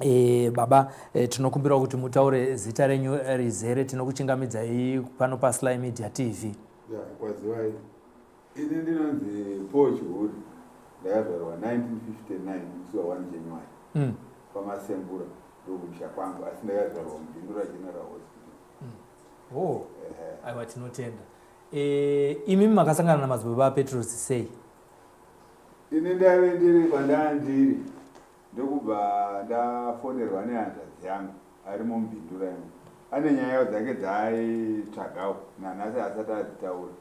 E, baba e, tinokumbirawo kuti mutaure zita renyu rizere. Tinokuchingamidzai pano paSly Media TV. Ya, kwaziwai. Ini ndinonzi Paul Chihuri, ndakazvarwa 1959 musi wa 1 January paMasembura, ndokumusha kwangu, asi ndakazvarwa muBindura General Hospital. Oh, aiwa, tinotenda. E, imi makasangana namadzibaba aPetros sei? Ini ndaive ndiri kwandaa ndiri, ndokubva ndafonerwa nehanzvadzi yangu ari muBindura imo, ane nyaya dzake dzaaitsvagawo, nanhasi asati adzitaura.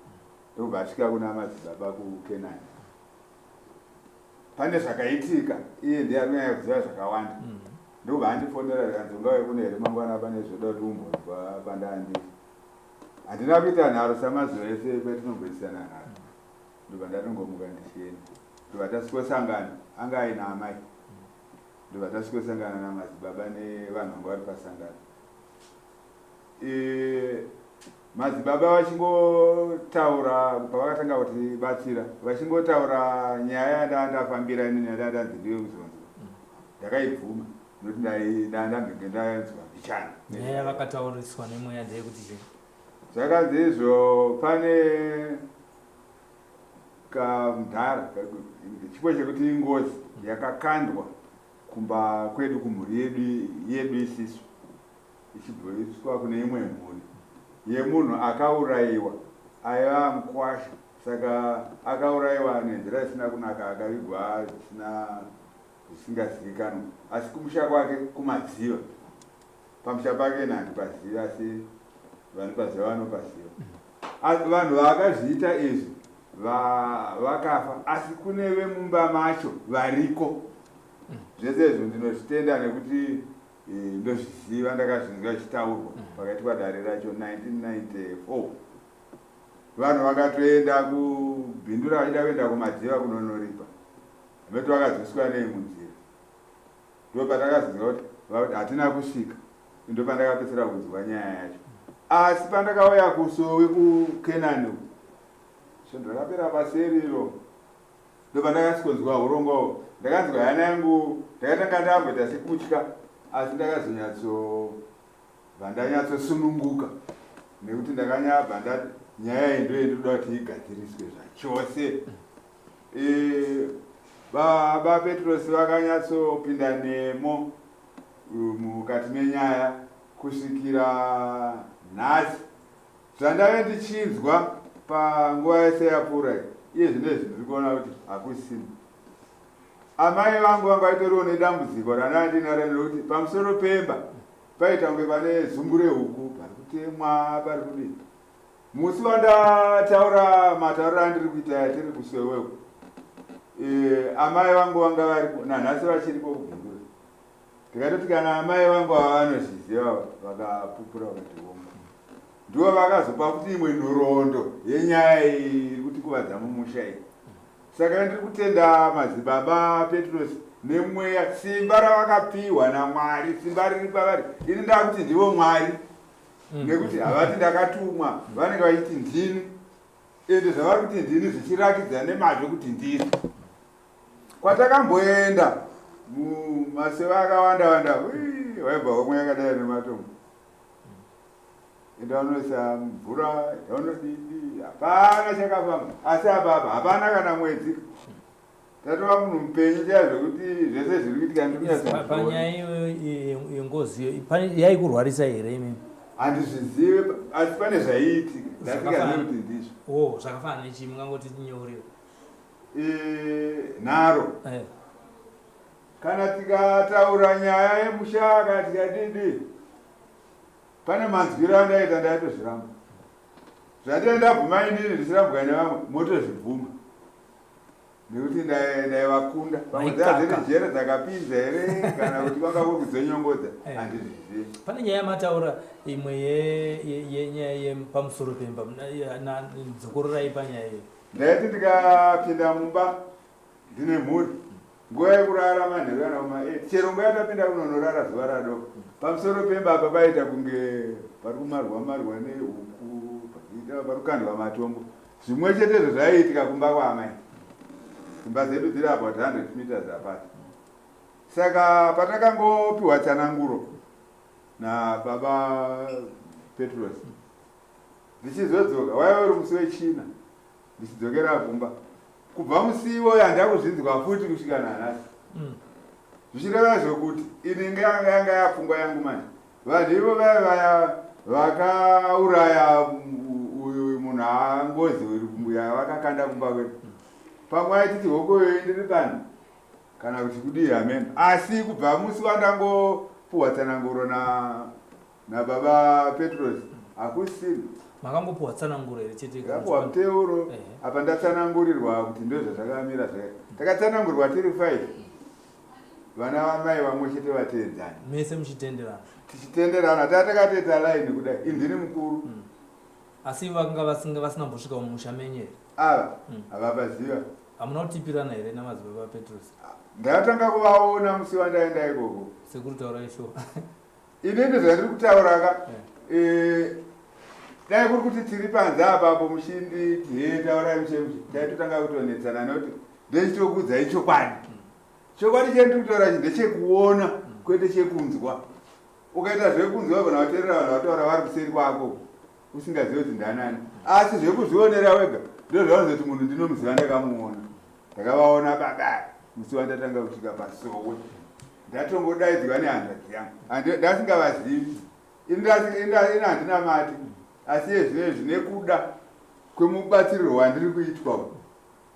Ndokubva asvika kuna madzibaba kuKenani, pane zvakaitika, iye ndiye ari kunyanya kuziva zvakawanda. Ndokubva andifonera, zvikanzi, "Ungauye kuno here mangwana? Pane zvoda kuti umbonzwa." Pandandiri, handina kuita nharo samazuva ese patinomboisana nharo. Ndobva ndatongomuka ndichienda, ndobva tasvikosangana, anga aina amai. Ndobva tasvikosangana namadzibaba nevanhu vanga vari pasangano. Madzibaba vachingotaura, pavakatanga kutibatsira, vachingotaura nyaya yandaa ndafambira inini, yandaa ndanzi ndiwe kuzonzwa, ndakaibvuma nokuti ndambenge ndanzwa mbichana. Nyaya yavakatauriswa nemweya ndeyekuti chii? Zvakanzi izvo pane kamudhara, chipo chekuti ingozi yakakandwa kumba kwedu, kumhuri yedu isisu, ichibviswa kune imwe mhuri yemunhu akaurayiwa aiva mukwasha. Saka akaurayiwa nenzira isina kunaka, akavigwa zvisina, zvisingazivikanwa, asi kumusha kwake kuMadziva, pamusha pake nandipaziva, asi vanopaziva vanopaziva. Asi vanhu vaakazviita izvi vakafa, asi kune vemumba macho variko. Zvese izvo ndinozvitenda nekuti ndozviziva, ndakazvinzwa zvichitaurwa pakaitwa dare racho 1994. Vanhu vakatoenda kuBindura vachida kuenda kuMadziva kunonoripa, veti vakadzoswa nei munzira. Ndo patakazonzwa kuti hatina kusvika. Ndo pandakapedzisira kunzwa nyaya yacho. Asi pandakauya kusowe kuKenani uku, svondo rakapera paseriro, ndo pandakasikonzwa urongwa. Ndakanzwa hana yangu, ndakatanga ndamboita sekutya, asi ndakazonyatsobva ndanyatsosununguka nekuti ndakanyabva ndati nyaya iyi ndo yendinoda kuti igadziriswe zvachose. Baba Petros vakanyatsopinda nemo mukati menyaya kusvikira nhasi. Zvandave ndichinzwa panguva yese yapfuura iyi, iye zvinezvi ndiri kuona kuti hakusina. Amai vangu vanga vaitoriwo nedambudziko randanga ndinaro nekuti pamusoro pemba paita kunge pane zumbu rehuku, pari kutemwa, pari kudii. Musi wandataura matauriro andiri kuita yatiri kuseweko, amai vangu vanga varipo, nanhasi vachiripo kuBindura. Tikatoti kana amai vangu ava vanozviziva, vakapupura vakati hongu. Ndivo vakazopa kuti imwe nhoroondo yenyaya iyi iri kuti kuvadza mumusha iyi. Saka ndiri kutenda madzibaba Petros nemweya, simba ravakapiwa naMwari, simba riri pavari. Ini ndakuti ndivo Mwari nekuti havati ndakatumwa, vanenge vachiti ndini, ende zvavari kuti ndini zvichirakidza nemazvo kuti ndini. Kwatakamboenda mumaseva akawanda wanda, waibva homwe yakadai nematombo, enda unoisa mvura, enda unodidi, hapana chakafamba. Asi apapa hapana kana mwedzi, tatova munhu mupenyu chaizvo kuti zvese zviri kuitika ndiri kunyatsa. Panyaya iyoyo yengozi iyo, yaikurwarisa here imimi? Handizvizive, asi pane zvaiitika ndasingazivi kuti ndizvo. O, zvakafanana nechii? Mungangoti nyeuriro. Nharo. Kana tikataura nyaya yemusha, kana tikadidi, pane manzwiro andaita, ndaitozviramba. Zvandina ndabvuma inini ndichirambwa nevamwe, motozvibvuma nekuti ndaivakunda. Pamwe dzaa dziri jere dzakapinza here, kana kuti kwanga kuri kudzonyongodza, handizvizivi. Pane nyaya yamataura imwe yenyaya yepamusoro pemba. Dzokororai panyaya iyo. Ndaiti ndikapinda mumba ndine mhuri, nguva yekurara manheru kana kuma8, chero nguva yatapinda kunonorara zuva radoko, pamusoro pemba apa paita kunge pari kumarwa marwa nehuku, pachiita pari kukandwa matombo. Zvimwe chetezvo zvaiitika kumba kwaamai. Dzimba dzedu dziri about 100 meters apart. Saka patakangopiwa tsananguro nababa Petros, ndichizodzoka, waiva uri musi weChina, ndichidzokera kumba, kubva musi iwoyo handina kuzvinzwa futi kusvika nanhasi. Zvichireva zvokuti ini yanga yapfungwa yangu manje, vanhu ivo vaya vaya vakauraya uyu munhu angozi uri kumbuya vakakanda kumba kwedu, pamwe aititi hokoyo ndiri pano kana kuti kudii, hameno. Asi kubva musi wandangopuhwa tsananguro nababa Petros, hakusina. Makangopuhwa tsananguro here chete? Ndakapuhwa muteuro. Apa ndatsanangurirwa kuti ndo zvazvakamira zvaka. Takatsanangurwa tiri 5 vana vamai vamwe chete vateedzani. Mese muchitenderana? Tichitenderana, taa takatoita laini kudai, indini mukuru. Asi vakanga vasina kumbosvika mumusha menyu here? Ava havapaziva. Hamuna kutipirana here namadzibaba Petros? Ndakatanga kuvaona musi wandaenda ikoko. Sekuru, taurai sure. Inini zvandiri kutaura ka, dai kuri kuti tiri panze apapo muchinditi, "He, taurai mushe mushe," taitotanga kutonetsana, nekuti ndechitokuudzai chokwadi. Chokwadi chendiri kutaura chi ndechekuona, kwete chekunzwa. Ukaita zvekunzwa, kana wateerera vanhu vataura vari kuseri kwako usingazivi kuti ndanani, asi zvekuzvionera wega ndo zvaunozoti munhu ndinomuziva, ndakamuona. Ndakavaona baba musi wandatanga kusvika pasowe, ndatongodaidzwa nehanzvadzi yangu. Ndasingavazivi ini, handina mati, asi yezvinezvi nekuda kwemubatsiriro wandiri kuitwa,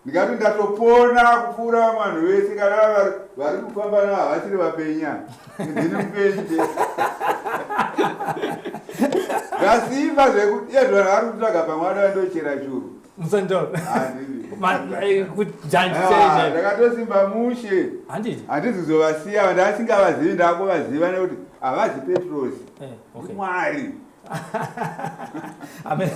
ndingati ndatopona kupfuura vanhu vese. Kana vari kufamba navo havachiri vapenya, ndini mupenyu chete. Ndasimba zvekuti iye vanhu vari kutsvaga pamwe vada vandochera churu. Musanditaura. Handidi. Kujanji. Ah, ndakatosimba mushe. Handiti? Handisi kuzovasiya. Ndasingavazivi, ndakuvaziva nekuti havazi Petrosi. Okay. Mwari. Amen.